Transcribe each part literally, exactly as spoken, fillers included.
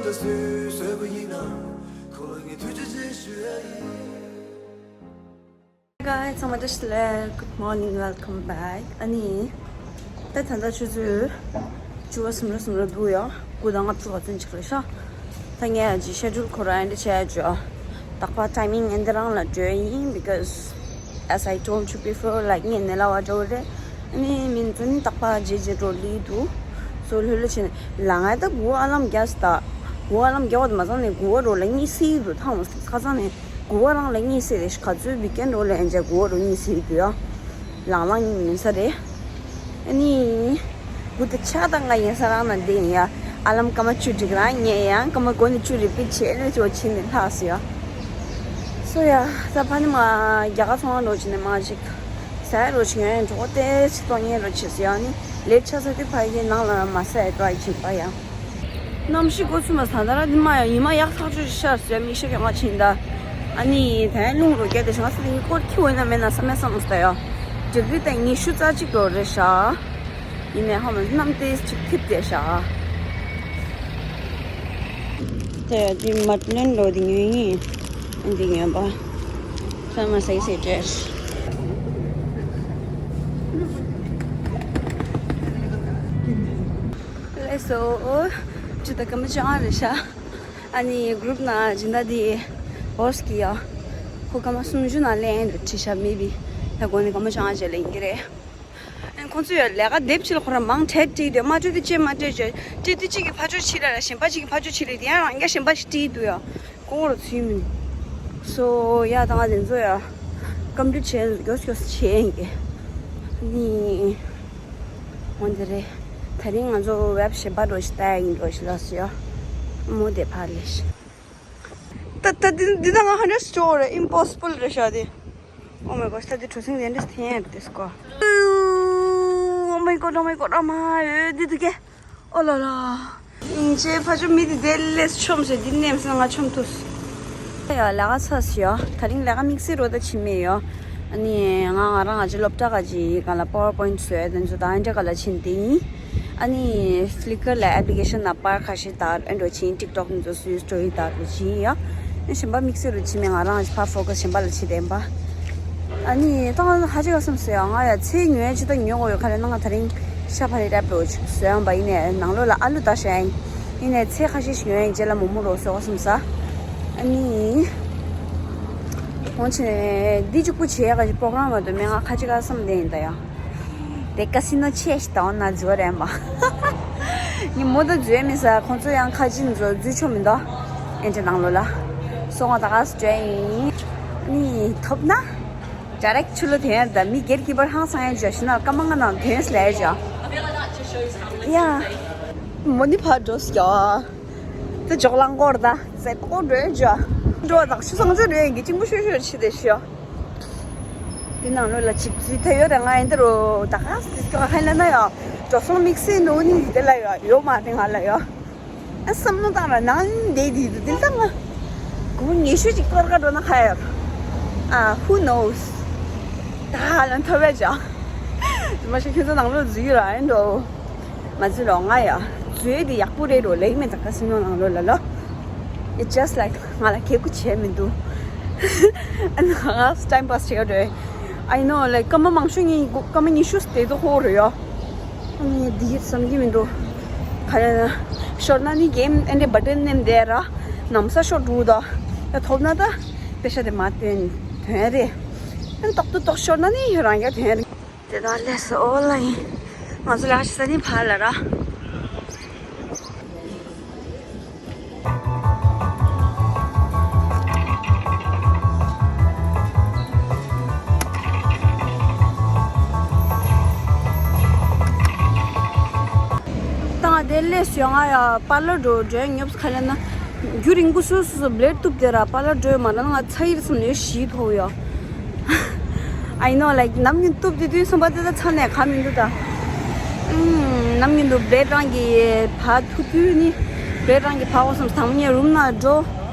ད་སུས་བཟོས་པ་ཡིན་ན། ཁོ་ལ་ངས་ཐུགས་རྗེ་ཆེ་ཞུ་ཡ་ཡིན། Guys, ཚང་མ་བཀྲ་ཤིས་བདེ་ལེགས། Good morning, welcome back. ཨ་ནི། ད་ད་ལྟ་ཆུ་ཚོད་བཅུ་པ་སུམ་རེ་སུམ་རེ་འདུག་ཡ། དགུ་དང་ལྔ་བཅུ་ཙམ་ཅིག་རེད་ཤག་ད་ངས་ཨ་ཅི་ཤེ་ཌུལ་ཁོ་རང་འདི་བྱས་ཅོ། རྟག་པར་ཊའི་མིང་འདི་རང་ལ་འགྲོ་ཡིན། Because as I told you before, like, ངས་ནེ་ལ་བ་འགྲོ་རེད། ཨ་ནི་མིན་ཚོ་ནི་རྟག་པར་རྗེས་རྗེས་འགྲོ་ལི་འདུག་སོ་ལྷོད་ལྷོད་བྱས་ནས་ལ་ངས་ད་དགུ་ཨ་ལམ་རྒྱག་སི་ད། དགུ་ཨ་ལམ་རྒྱག་པ་དེ་མ་ཚང་ནས་དགུ་བ་རོ་ལ་གཉིད་སད་འདུག་ཐང་མོ་ཁ་སང་ནས། དགུ་བ་རང་ལ་གཉིད་སད་རེད། ག་ཚོད་བི་ཀེན་རོ་ལ་ཡན་ཆད་དགུ་བ་རོ་གཉིད་སད་དགོས་ཡ། ལང་ལང་ཡིན་ས་རེད། ཨ་ནི། དགུ་དེ་ཆ་དང་ང་ཡིན་ས་རང་ན་བསྡད་ཡིན་ཡ། ཨ་ལམ་སྐར་མ་བཅུ་དྲུག་རང་ཉལ་ཡང་སྐར་མ་དགུ་ནས་བཅུ་རེ་པི་བྱས་ནས་ཅོ་ཕྱིན་ནས་ལྷག་སོ་ཡ། སོ་ཡ། ད་ཕ་ནི་མ་རྒྱ་གར་ཚོང་རོགས་བྱས་ནས་མ་ཅིག་ཟ་རོགས་བྱས་ཡོད་འགྲོ་ཏེ་ཅིག་གཏོང་ཉན་རོགས་བྱས་སོ་ཡ། ནི་ལེབ་ཆ་ས་དེ་ཕ་གི་ནང་ལ་མ་ཟ་ཡ་ཏྲའི་བྱེད་པ་ཡ། གནམ་གཤིས་འགོ་ཚུགས་མ་ཟ་ད་ར་འདི་མ་ཡ་ཉི་མ་ཡག་ཐག་ཆོད་ཤར་ཟེར་མིག་ཤེལ་གྱོན་མ་ཕྱིན་ད། ཨ་ནི་ད་ཡང་རླུང་རོ་བརྒྱབ་དེ་ཞང་ས་དེ་ངའི་སྐོར་ཁྱི་འོ་ན་མེད་ན་བསམ་ཡ་བསམ་སོང་ད་ཡ། ཌིག་རི་དང་ཉི་ཤུ་རྩ་གཅིག་ལོ་རེད་ཤག་ཡིན་ནའི་ཧ་མ་གནམ་དེ་ཅིག་འཐིབས་བསྡད་ཤག་དེ་ཡ་དེ་མ་ལོན་ལོ་དེ་ཉོས་ཡིན། ཨ་འདི་ཉོས་པ། ས་མ་སའི་སའི་ཌེ་རེད། ལགས་སོ། ཅི་ད་སྐར་མ་བཅོ་ལྔ་རེད་ཤག་ཨ་ནི་གུ་རུབ་ནང་སྦྱིན་བདག་དེ་བོ་སི་གི་ཡ། ཁོ་སྐར་མ་སུམ་ཅུ་ནང་ལེན་རེད་བྲིས་ཤག་མེ་བི། ད་གོང་ནས་སྐར་མ་བཅོ་ལྔ་རྗེས་ལེན་གི་རེད། ཨ་ནི་ཁོང་ཚོ་ཡ་ལས་ཀ་དེབ་ཕྱི་ལ་ཁོ་རང་མང་དྲགས་བྲིས་དེ་མ་བྲིས་དེ་ཅེས་མ་བྲིས་བྱས་བྲིས་དེ་གཅིག་གི་ཕ་ཆོས་ཕྱི་ལ་ར་གཞན་པ་གཅིག་གི་ཕ་ཆོས་ཕྱི་ལ་དེ་ཡང་རང་རྒྱ་གཞན་པ་ཞིག་བྲིས་འདུག་ཡ། ཀོ་རུ་ཚུལ་མིན། སོ་ཡ་ད་ང་དེ་ཚོ་ཡ། སྐམ་འདྲུ་བྱས་མགྱོགས་མགྱོགས་བྱས་ཡིན་གི། ནི། འོན་ཏེ་རེད། ད་རིང་ང་ཚོ་ཝེབ་གཞན་པ་འགྲོ་ཞིག་ལྟ་ཡ་ཡིན་འགྲོ་ཞིག་ལ་སོ་ཡ། མོ་དེ་ཕར་ལས་ཤིག་ད་ད་འདི་འདི་ད་ང་ཧན་ཌེ་སི་ཊོར་རེད། ཨིམ་པོ་སི་བལ་རེད་ཤག་དེ། Oh my gosh, ད་འདི་གྲུ་གཟིངས་དེ་འདྲ་འཐེན་ཡ་རེད་དེ་སྐོ། Oh my god, oh my god, oh my, འདི་འདུག་གས། ཨོ་ལ་ལ། ཨིན་ཅེ་ཕ་ཆུ་མི་དེ་དེ་ལས་ཆོམ་ཟེར་འདི་ནེམ་སེ་ང་ཆོམ་ཐུས། ཡ་ལས་ཀ་ཚར་སོང་ཡ། ད་རིང་ལས་ཀ་དམིགས་བསལ་རོ་ད་ཕྱིན་མེད་ཡ། ཨ་ནི་ང་ང་རང་ང་ཅི་སློབ་གྲྭ་ག་ཅི་ག་ལ་པ་ཝར་པོ་ཡིན་ཊི་བཟོ་ཡ་དེ་ཚོ་ད་ཨ་འདྲ་ག་ལ་ཕྱིན་དེ་ཡིན། ཨ་ནི་ཕི་ལི་ཀར་ལ་ཨེབ་ལི་ཀེ་ཤན་ན་པར་ཁ་ཤས་དར་ཨེ་འགྲོ་ཕྱིན། ཊིག་ཊོག་དེ་ཚོ་སུའི་སི་ཊོ་རི་དར་འགྲོ་ཕྱིན་ཡ། ཨ་གཞན་པ་དམིགས་བསལ་རོ་ཕྱིན་མེད། ང་རང་ཕར་ཕོ་ཀ་སི་གཞན་པ་ལ་བྱེད་བསྡད་པ། ཨ་ནི་ད་ང་ཧ་ཅི་ག་བསམ་སོང་ཡ། ང་ཡ་ཚེ་ཉོ་ཡ་ཅི་ད་ཉོ་དགོས་ཡོད་ག་རེ་ན། ང་ད་རིང་ཤ་ཕ་རི་རབ་རོ་ཅིག་བཟོ་ཡང་པ་ཡིན་ནས་ནང་ལོགས་ལ་ཨ་ལུ་ད་ཤ་ཡིན། ཡིན་ནས་ཚེ་ཁ་ཤས་ཤིག་ཉོ་ཡ་རྗེས་ལ་མོག་མོག་རོ་བཟོ་ག་བསམ་ས། ཨ་ནི་འོང་ཆེ་ནས་འདི་གཅིག་པུ་བྱེད་ཡ་ག་ཅི་པོ་རོ་གྷ་རམ་མ་གཏོགས་མེད། ང་ཁ་ཅིག་ག་བསམ་བསྡད་ཡིན་ད་ཡ། དེ་ཀ་སི་ནོ་ཆེ་ཞིག་དང་ན་འཛུལ་བ་རེད་མ། ངས་མོ་ད་འཛུལ་མི་ས། ཁོང་ཚོ་ཡང་ཁ་ཅིག་ཚོ་འཛུལ་ཆོག་མི་འདུག་ཨེ་འདྲ་ནང་ལོགས་ལ། སོང་བ་ད་ག་སུ་འདྲ་ཡིན། ནི་ཐོབ་ན། ཌི་རེག་ཊི་ཆུ་ལོ་དེ་ཡང་ད་མི་སྒེར་གྱི་པར་ཧང་སང་ཡང་འཇོག་ཤི་ན་སྐར་མ་ལྔ་ནང་དོན་སླེབས་འཇོག་ཡ། མོ་ནི་ཕར་འགྲོ་སྐྱོ། དེ་འཇོག་ལང་སྐོར་ད་ཟེར་ཀོ་འགྲོ་འཇོག་འགྲོ་དང་ཤུ་སང་ཚོད་འགྲོ་ཡིན་གྱི་གཅིག་པུ་ཤོད་ཤོད་ཆི་དེ་ཤོད། དེ་ནང་ལོགས་ལ་ཆིབས་ཚུལ་ཐལ་ཡོད་རེད། ང་ཡིན་དེ་རུ་ད་ག་སི་ཁ་ལ་ན་ཡ། འགྲོ་སོང་དམིགས་བསལ་ནོ་ནི་དེ་ལ་ཡ་ཡོད་མ་རེད་ང་ལ་ཡ། ཨ་བསམ་བློ་བཏང་ར་ནང་བསྡད་དེ་དུ་དེ་ལྟ་ང་། དགུང་ཉི་ཤུ་ཅིག་སྐོར་ག་འགྲོ་ན་ཁ་ཡ། ཨ་who knows། ད་ཧ་ལམ་ཐོབ་ཡ་ཅག་མ་ཤེས་ཁྱོད་ཚོ་ནང་ལོགས་འཛུལ་ར་ཨེ་འགྲོ། མ་འཛུལ་ལོ་ང་ཡ། འཛུལ་དེ་ཡག་པོ་རེད་རོ་ལེགས་མེད་ད་ག་སི་ནོ་ནང་ལོགས་ལ་ལོ། It's just like ང་ལ་གལ་ཁུ་བྱས་མི་འདུག་ཨ་ནི་ང་ཊའིམ་པཱ་སི་བྱེད་ག་འགྲོ། I know, like སྐར་མ་མང་ཤོས་ངས་སྐར་མ་ཉི་ཤུ་དེ་ཚོ་ཧོ་རེད་ཡ། ངས་འདི་བསམ་གྱི་མི་འདུག་ག་རེ་ན། ཤོར་ན་ནི་གེམ་ཨེ་འདྲ་བ་ཊན་ནེམ་དེ་ར། ནམ་ས་ཤོར་འགྲོ་ད། ཡ་ཐོབ་ན་ད། པེ་ཤ་དེ་མ་ཐོན་ཐོན་རེད། ཨ་ནི་ཏོག་ཏུ་ཏོག་ཤོར་ན་ནི་ཡོད་རང་ཡ་ཐོན་རེད། དེ་དག་ལས་སུ་ཨོ་ལ་ཡིན། ང་ཚོ་ལ་ཤི་ས་ནི་ཕ་ལ་ར། ད་ང་དེ་ལས་སུ་ཡང་ང་ཡ་པར་ལར་འགྲོ་འགྲོ་ཉོབ་ཁ་ལ་ན། རྒྱུ་རིང་པོ་སོ་སོ་སོ་བླེད་གཏུབ་དེ་ར་པར་ལར་འགྲོ་མ་ན་ང་ཚ་ཡིར་སམ་ནས་ཞིག་ཐོག་ཡོད། I know, like ནམ་རྒྱུན་གཏུབ་དེ་དུས་སོང་པ་དེ་ད་ཚ་ནས་ག་མི་འདུག་ད། ཨུམ། ནམ་རྒྱུན་དུ་བླེད་རང་གི་ཕ་ཐུག་དུས་ནི་བླེད་རང་གི་ཕ་འོ་སམ་དང་མི་ཉེ་རུམ་ན་འགྲོ།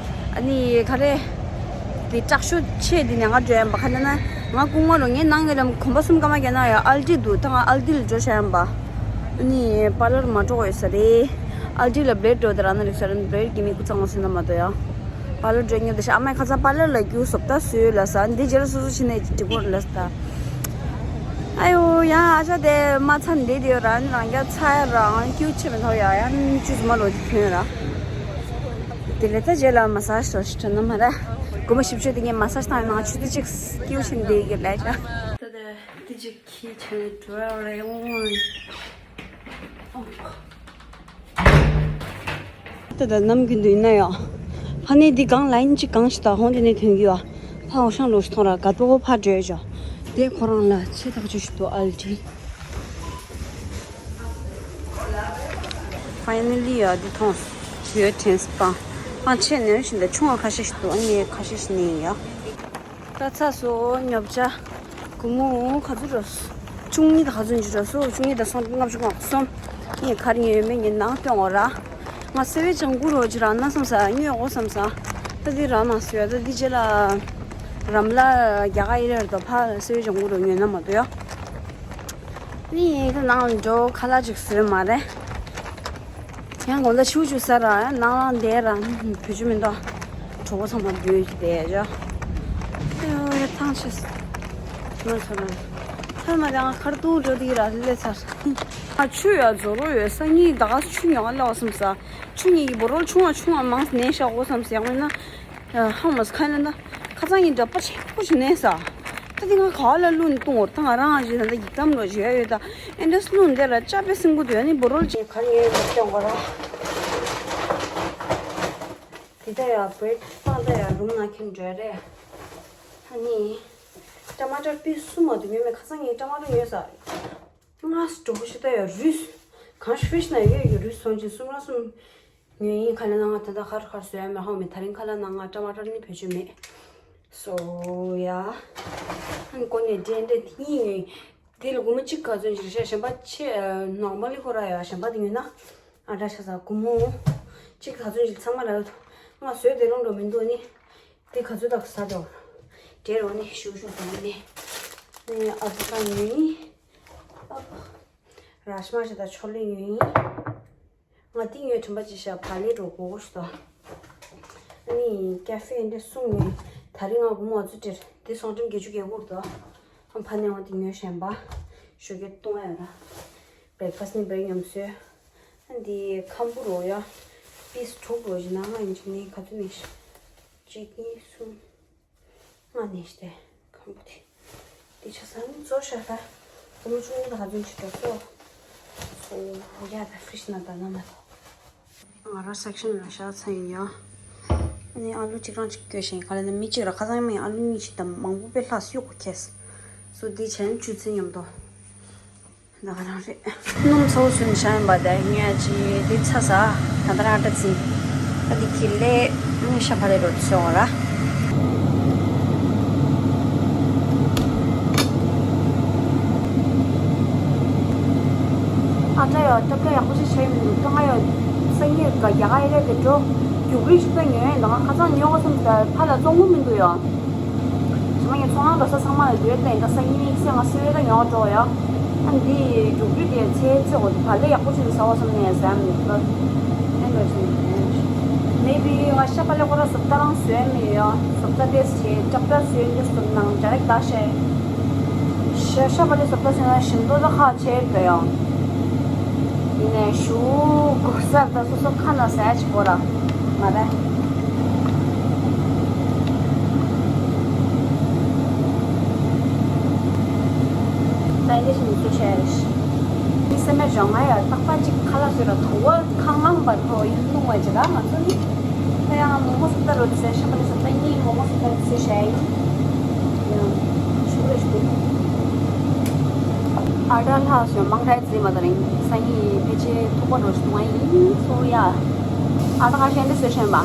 ཨ་ནི་ག་རེ། དེ་དྲག་ཤོས་ཆེ་དེ་ནས་ང་འགྲོ་ཡ་ཡིན་པ་ག་ན་ན། ང་སྐུ་ངོ་རུ་ངའི་ནང་གི་ལམ་གོམ་པ་གསུམ་ཀ་མ་རྒྱ་ན་ཡ་ཨལ་ཏི་འདུག་ད་ང་ཨལ་ཏི་ལ་འགྲོ་བྱ་ཡིན་པ། ཨ་ནི་པར་ལར་མ་འགྲོ་ཡོད་ས་རེད། ཨལ་ཌི་ལ་བྷི་ལེཌ་འགྲོ་དེ་རང་ན་རིག་ས་རན་བྷི་ལེཌ་གི་མི་ཀུ་ཚང་མ་སེ་ན་མ་དོ་ཡ། པར་ལར་འགྲོ་ཉོ་དེ་ཤ་ཨ་མའི་ཁ་ཚང་པར་ལར་ལ་རྒྱུ་བཟོ་ལྟ་སུས་ལ་ས་འདི་རྗེས་ལ་སོ་སོ་ཕྱིན་ནས་འགྲིག་གོ་ལ་ས། ཨ་ཡོ་ཡ་ཨ་ཅག་དེ་མ་ཚ་འདི་དེ་རང་རང་རྒྱ་ཚ་ཡ་རང་ཀྱུ་ཆེ་མི་ཐོག་ཡ་ཡ་ནི་ཅུ་མ་ལོ་དེ་ཁྱོད་ར། དེ་ལས་ད་རྗེས་ལ་མ་ས་ཤ་ཤ་ན་མ་ར། དགོངས་པ་ཞིབ་ཆོས་དེ་ངས་མ་ས་ཤ་བཏང་ཡ་ནང་ཆུ་དེ་ཅིག་ཀྱུ་ཆེ་འདི་གི་ལས་ཤ། ད་དེ་དེ་ཅིག་ཁྱི་ཆེ་འགྲོ་ཡ་ར་ཡོང་། ད་ལྟ་ནམ་རྒྱུན་དུ་ཡིན་ན་ཡང་། ཕ་ནི་འདི་སྒང་ལ་ཡིན་གཅིག་སྒང་ཞིག་དང་ཧོང་དེ་ནས་ཐོན་གྱི་ཡོད། ཕ་འོ་ཤང་ལོ་ཞིག་ཐོང་ར་ག་པོ་ཕ་འགྲོས་ཅོ། དེ་ཁོ་རང་ལ་ཆེ་ཐག་ཆོད་ཞིག་འདུག་ཨལ་ཏི། ཕ་ནི་ལི་ཡ་འདི་ཐོང་། ཡོད་དྲན་སྤང་། ཕ་ཆེ་ནས་བཞིན་དུ་ཆུང་བ་ཁ་ཤས་ཤིག་འདུག་ཨ་ནི་ཁ་ཤས་ཤིག་ནས་ཡ། ད་ཚ་སོ་ཉོབ་ཆ། གུ་མོ་ག་ཚོད་རོ། བཅུ་གཉིས་དང་ག་ཚོད་འཇུ་ར་སོ་བཅུ་གཉིས་དང་སོང་ལྔ་བཅུ་ང་གསུམ། ངས་གར་ཉོས་ཡོད་མེད་ངས་ནང་སྟོན་འོ་ར། ང་སེ་བའི་ལྗང་གུ་རོ་ཅི་ར་ན་བསམ་ས་ཉོས་འོ་བསམ་ས། ད་འདི་ར་མ་སོ་ཡ་ད་འདི་རྗེས་ལ། རམ་ལ་རྒྱ་གར་ཡི་རེད་དོ་ཕ་སེ་བའི་ལྗང་གུ་རོ་ཉོས་ན་མ་དོ་ཡ། ནི་ཡིན་ད་ནང་འགྲོ་ཁ་ལག་ཅིག་བཟོས་མ་རེད། ཡང་དགོང་དག་ཆུ་ཆུ་ས་ར་ནང་ལ་འདས་ར་བུ་ཆུ་མི་འདུག་གྲོགས་པོ་ཚང་མ་འབུལ་གྱི་བསྡད་ཡ། ཨེ་ཡོ་ཡ་ཐང་ཆད། མ་ཚོར་ན། ཚར་མ་དང་ཁར་ཏུ་འགྲོ་དེ་ར་ལས་ཚར། ཨ་ཆུ་ཡ་རྫོ་རོ་ཡོད་ས་གཉིས་ད་ག་ཆུ་ཉོ་ལ་བ་སམ་ས། ཆུ་གཉིས་ཀྱི་བོ་རོལ་ཆུང་བ་ཆུང་བ་མང་ནས་ཤ་འོ་སམ་ས་ཡང་མིན་ན། ཧང་མ་སི་ཁ་ན་ད། ཁ་སང་ཡིན་འདྲ་པ་ཆེན་པོ་ཞིག་ནས་ས། ད་དེ་ང་ག་ལ་བླུགས་ནས་བཏུང་བར་ད་ང་རང་ཞིག་ད་ད་ཡིག་དམ་ལོ་ཞིག་ཡོད་ད། ཨེ་འདྲ་བླུགས་འདི་ར་ཅག་པའི་སེང་གུ་དུ་ཡ་ནི་བོ་རོལ་ཅིག་ག་ཡོད་ཡོད་སྐྱོང་གོ་ར། དེ་ད་ཡ་བེད་སྤང་ད་ཡ་རུམ་ན་ཁྱིམ་འགྲོ་རེད། ཨ་ནི། ཊ་མ་ཊར་པི་སུ་མ་དུ་ཉོས་མེད་ཁ་སང་ངས་ཊ་མ་ཊར་ཉོས་ས། ང་སི་གྲོགས་པོ་ཞིག་ད་ཡ་རུས། གང་ཤི་ཕི་ཤི་ན་ཡོད་ཡོད་རུས་སོང་ཅིག་གསུམ་ར་གསུམ། ངའི་ཁ་ལ་ན་ང་ད་ལྟ་ཁར་ཁར་བཟོས་མེད་ཧོ་མེད་ད་རིང་ཁ་ལ་ན་ང་ཊ་མ་ཊར་ནི་བེད་སྤྱོད་མེད། སོ་ཡ། ཨན་ཀོ་ནེ་འདྲེ་འདྲེ་དེ་གཉིས་ངའི་དེ་ལ་སྒོར་མོ་གཅིག་ག་ཚོད་ཅིག་རེད་ཤག་གཞན་པ་ཆེ་ནོར་མལ་ལི་ཁོ་ར་ཡ་གཞན་པ་དེ་ཉོས་ན་ཨ་འདྲ་ཤ་ས་སྒོར་མོ་གཅིག་ག་ཚོད་ཅིག་ཚང་མ་ལ་ང་བཟོས་དེ་རུང་འགྲོ་མི་འདུག་ནི་དེ་ག་ཚོད་དག་ས་དོ་འདྲེ་རོ་ནི་ཞུ་ཞུ་དང་ནི་ཨ་བུ་ཀ་ཉོས་ཡིན། ར་ཤི་མ་ཞིག་དང་ཆོ་ལེ་ཉོས་ཡིན། ང་ཏིང་ཡོད་དྲན་པ་ཅི་ཤ་བ་ལེ་འགྲོ་གོ་ཤི་ཏོ། ཨ་ནི་ཀ་ཧྥེ་འདི་སུང་ངེ་ད་རིང་ང་གུ་མོ་ཚུ་ཏིར་འདི་སོང་ཀྲིམ་བརྒྱད་ཅུ་གེ་གུར་ཏོ། ཨམ་ཕ་ནེ་ང་ཏིང་ཡོད་ཤན་པ། ཞོ་གེ་ཏོང་ཡ་ར། བྷེག་ཕ་སི་ནི་བྷེག་ཉམས་སོས། ཨ་འདི་ཁམ་བུ་རོ་ཡ། པིས་དྲུག་རོ་ཞི་ན་ང་ཡིན་ཅི་ནི་ག་ཚོད་ནི་ཤ། གཅིག་གཉིས་གསུམ། ང་ནས་ཏེ་ཁམ་བུ་དེ། དེ་ཆ་ས་ནི་ཚོ་ཤ་ཁ། ཁོ་མོ་ཆུང་ངུ་དང་ཧ་ཙམ་ཅིག་འགྲོ་སོ། ཚོ་ཡ་ད་ཧྥི་ཤི་ན་ད་ན་མ་ཐོ། ང་ར་སེག་ཤན་ལ་ཤ་ཚ་ཡིན་ཡ། ཨ་ནི་ཨ་ལུ་གཅིག་རང་གཅིག་སྐྱོ་ཞིང་ག་ལ་ན་མི་གཅིག་ར་ཁ་སང་མི་ཨ་ལུ་གཉིས་གཅིག་དང་མང་པོ་པེ་ལྷག་གཡུག་གོ་ཁེས། སོ་དེ་བྱས་ན་ཆུ་ཚན་མཉམ་དུ། ད་ག་རང་རེད། སྣུམ་ཚ་བོ་བཟོས་ནས་བཞག་ཡིན་པ་དེ་ཉོས་ཅི་དེ་ཚ་ས། ད་ད་རང་ཨ་ཏྲ་ཚིན། ད་དེ་ཁྱི་ལས་ནི་ཤ་ཕ་ལས་རོ་ཚོས་འོ་ར། ཨ་ཏྲ་ཡོ་ཏྲ་ཏྲ་ཡག་པོ་ཞིག་བྱས་མི་འདུག་ད་ང་ཡོ་སང་ཉིན་ག་རྒྱ་གར་ཡི་རེད་དེ་འགྲོ། རྒྱུག་རིས་ཤིག་ད་ཉོས་ཡིན་ད་ང་ཁ་སང་ཉོ་ག་སོང་ད་ཕ་ལ་བཙོང་གི་མི་འདུག་ཡོ། ང་ངའི་ཚོང་ཁང་འགྲོ་ས་ཚང་མ་ལ་ཡོད་དེ་ད་སང་ཉིན་ཁྱི་ང་སེ་བའི་ད་ཉོ་འགྲོ་ཡོ། ཨ་འདི་རྒྱུག་རྒྱུ་དེ་ཚེ་ཚེ་འོ་དེ་བ་ལས་ཡག་པོ་ཅིག་ཟ་བ་སོང་ནས་ཟ་མི་འདུག་ཨེ་འགྲོ་ཅིག་ནས་མེ་བི་ང་ཤ་པ་ལས་ཁོ་ར་སོབ་ཏ་རང་བཟོས་མི་ཡོ། སོབ་ཏ་ཏེས་ཆེ་ཅབ་ཏ་བཟོས་འདི་སོབ་ནང་ཇ་རེག་ད་ཤེ། ཤ་ཤ་པ་ལས་སོབ་ཏ་ཟོས་ན་ཞིམ་ཏོ་ད་ཁ་ཆེ་འགྲོ་ཡོ། ཡིན་ནས་ཞུ་གོ་ས་ད་སོ་སོ་ཁ་ན་ཟ་ཡ་ཅིག་གོ་ར་མ་རེད། ད་ཡིན་ཞིག་མི་ཚོ་བྱས་རེད། མི་སེམས་མེད་རང་ང་ཡ་རྟག་པ་ཅིག་ཁ་ལག་བཟོས་ར་དུ་བ་ཁ་ངང་པ་རོ་ཡིན་ལུང་བ་ཅིག་ར་ང་ཚོ་ནི། ད་ཡང་མོ་མོ་སོབ་ད་རོ་ཟེར་ཤ་པ་ལས་སོབ་ད་གཉིས་མོ་མོ་སོབ་ད་ཟེར་བྱས་ཡིན། ཡང་ཞུ་རེ་ཞུ། ཨ་ད་ལྷག་སོང་མང་ཁ་ཟེར་མ་ད་རིང་སང་ཉིན་ཕལ་ཆེར་ཐུག་པ་རོ་ཞུ་ང་ཡིན་སོ་ཡ། ཨ་ད་ཁ་ཤས་འདི་ཟེར་ཤན་པ།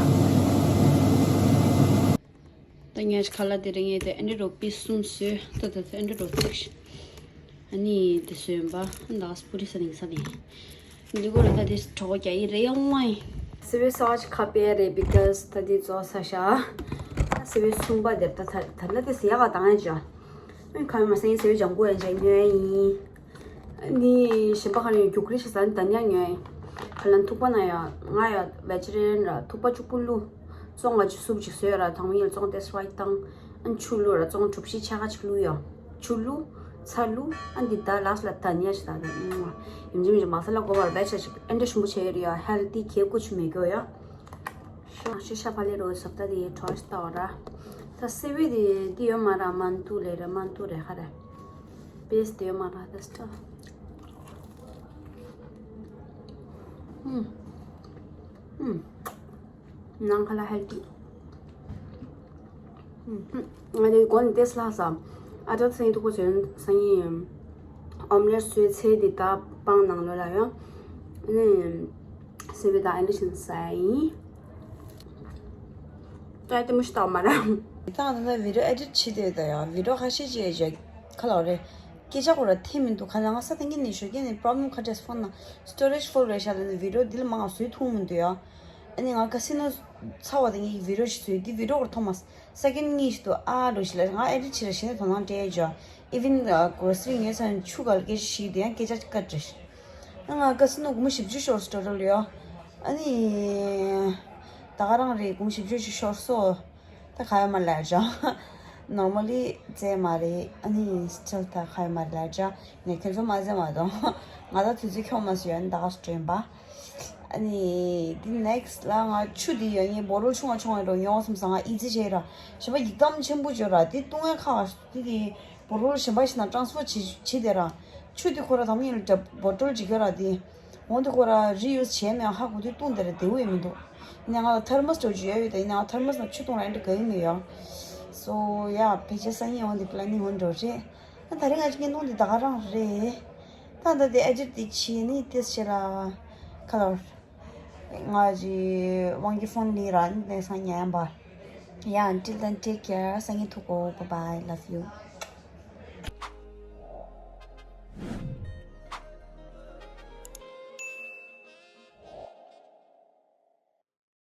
ད་ཉལ་ཁ་ལ་དེ་རིང་ངས་དེ་ཨེ་འདྲ་རོ་པི་གསུམ་བཟོས་ད་ད་དེ་ཨེ་འདྲ་རོ་བརྩིགས། ཨ་ནི་དེ་བཟོས་པ་ད་སྤུ་རི་ས་ནིང་ས་ནི་འདི་གོ་རེ་ད་དེ་གྲོགས་རྒྱ་ཡི་རེ་ཡོང་བ་ཡིན། སི་བེ་སོགས་ཁ་པེ་རེ་བི་ཀ་སི་ད་དེ་ཙོ་ས་ཤ་ད་སི་བེ་གསུམ་པ་དེ་ད་ད་ད་ལ་དེ་སི་ཡ་ག་དང་ཡ་ཅོ། ཨ་ཁ་མ་སེང་སི་བེ་ལྗང་གུ་ཡ་ཅ་ཉོ་ཡ་ཡིན། ནི་གཞན་པ་ག་རེ་རྒྱུག་རེ་ཞིག་ཟ་ནི་ད་ཉག་ཉོས། ཁ་ལན་ཐུག་པ་ན་ཡ་ང་ཡ་བེ་ཅི་རེན་ར་ཐུག་པ་བཅུ་པོ་བླུགས། བཙོང་ང་ཅི་སུབ་ཅིག་བཟོས་ར་དང་མི་ཡིན་བཙོང་ཏེ་སི་རའི་ཊི་དང་། ཨན་ཆུ་བླུགས་ར་བཙོང་གྲུ་བཞི་ཆ་ག་ཅིག་བླུགས་ཡ། ཆུ་བླུགས་ཚྭ་བླུགས་ཨན་འདི་ད་ལགས་ལ་ད་ནི་ཡ་ཞིག་ད་ད་ཡིན་ཅི་མི་ཅི་མ་ས་ལ་གོ་བར་བེ་ཆ་ཞིག་ཨན་འདྲ་ཞིམ་པོ་བྱས་ཡོད་ཡ། ཧེལ་ཏི་གེ་ཀུ་ཆུ་མེ་གོ་ཡ། ཤོ་ཤི་ཤ་ཕ་ལེ་རོ་སབ་ད་དེ་ཁྲོ་ཤི་ད་བ་ར། ད་སེ་བེ་དེ་དེ་ཡོད་མ་ར་མན་ཏུ་ལེ་ར་མན་ཏུ་རེ་ཧ་ར། པེས་དེ་ཡོད་མ་ར་ད་སྟ། ཨུམ། ཨུམ། ནང་ཁ་ལ་ཧེལ་ཏི། ཨུམ། ང་དེ་གོན་ཏེས་ལྷ་ས། ཨ་ཅག་སང་ཉིན་ཐུག་པ་བྱོན་སང་ཉིན། ཨོམ་ལེ་སུའི་ཚེ་འདི་ད་སྤང་ནང་ལོ་ལ་ཡོང་། ནི། སེ་བེ་ད་ཨན་ཌི་ཤིན་ས་ཡིན། ད་ཨེ་ཏི་མུ་ཤི་ཏོག་མ་ར། ད་ང་ད་བི་ཌི་ཡོ་ཨེ་ཌིཊ་བྱེད་དེ་ད་ཡ་བི་ཌི་ཡོ་ཁ་ཤས་ཅིག་ཡ་ཁ་ལོ་རེ། སྐད་ཆ་ཁོ་ར་ཐེ་མི་འདུག་ཁ་ལ་ང་ས་ཐེངས་ནས་ཞོ་ཀེ་ནས་པྲོབ་ལེམ་ཁ་ཊེས་ཕོན་ན་སི་ཊོ་རེཇ་ཕུལ་རེད་ཤག་ལ་ནི་བི་ཌི་ཡོ་འདི་ལ་མང་བཟོས་ཐུབ་མི་འདུག་ཡ། ཨ་ནི་ང་ཀ་སི་ནོ་ཚ་བ་དེ་ངས་བི་ཌི་ཡོ་ཞིག་བཟོས་འདི་བི་ཌི་ཡོ་ཁོ་ར་ཐོག་མ། སེ་ཀེན་ཌ་གཉིས་ཤིག་ཏུ་ཨ་འགྲོ་ཞིག་ལ་ང་ཨེ་ཌིཊ་བྱེད་ར་ཞེ་ནས་དོ་སྣང་སྤྲད་ཡོད་ཅོ། ཨི་ཝན་གོ་སི་རི་ངས་ཚན་ཆུ་ག་ལ་སྐད་ཆ་ཞིག་དེ་ཡང་སྐད་ཆ་བཀའ་འདྲི་ཞིག་ང་ཀ་སི་ནོ་སྒོར་མོ་བཞི་བཅུ་ཤོར་སི་ཊོ་ཊལ་ཡོད། ཨ་ནི། ད་ག་རང་རེད་སྒོར་མོ་བཞི་བཅུ་ཞིག་ཤོར་སོ། ད་ག་ཡོད་མ་ལ་ཅོ། ནོར་མལ་ལི་རྩེ་མ་རེད་ཨ་ནི་སི་ཊིལ་ད་ག་ཡོད་མ་ལ་ཅོ། ངས་ཁྱོད་ཚོ་མ་རྩེ་མ་དང་། ང་ད་དུས་ཚོད་ཁྱོད་མ་སུ་ཡོད་ད་ག་སུ་དྲན་པ། ཨ་ནི་འདི་ནེག་སི་ལ་ང་ཆུ་འདི་ཡོད་ངས་བོ་ཊལ་ཆུང་བ་ཆུང་བ་རོ་ཉོ་སོང་ཙང་ང་ཨི་ཛི་བྱས་ར། གཞན་པ་ཡིག་དམ་ཆེན་པོ་བྱོས་ར་འདི་བཏུང་ཡ་ཁག་འདི་དེ་བོ་ཊལ་གཞན་པ་ཞིག་ནང་ཊ་རན་སི་ཕར་བྱེད་བྱེད་དེ་ར། ཆུ་འདི་ཁོ་ར་དམ་ཉིད་ལ་བོ་ཊལ་བྱེད་གི་ར་འདི། འོན་ཏེ་ཁོ་ར་རི་ཡུ་སི་བྱས་མེད་ཧ་གོ་དུས་བཏུང་དེ་ར་བདེ་བོ་ཡོད་མི་འདུག་ཡིན་ན་ང་ལ་ཐར་མོ་སི་འགྲོ་རྒྱུ་ཡོད་ཡོད་ད་ཡིན་ན་ང་ཐར་མོ་སི་ནང་ཆུ་བཏུང་ར་འདྲ་དགའ་ཡི་མི་ཡོད། སོ་ཡ་ཕལ་ཆེར་སང་ཉིན་འོན་ཏེ་པི་ལེ་ནིང་འོན་འགྲོ་རེད། ད་ད་རེས་ང་ཅིག་བརྙན་ཐུང་འདི་ད་ག་རང་རེད། ད་ད་དེ་ཨེ་ཌིཊ་དེ་བྱས་ནི་ཏེས་བྱས་ལ་ཁ་ལོར། ང་ཅི་དབང་གི་ཕོན་ལི་ར་ནི་ཏེ་སང་ཉན་པ། Yeah, until then, take care. སང་ཉིན་ཐུག་གོ Bye bye. Love you.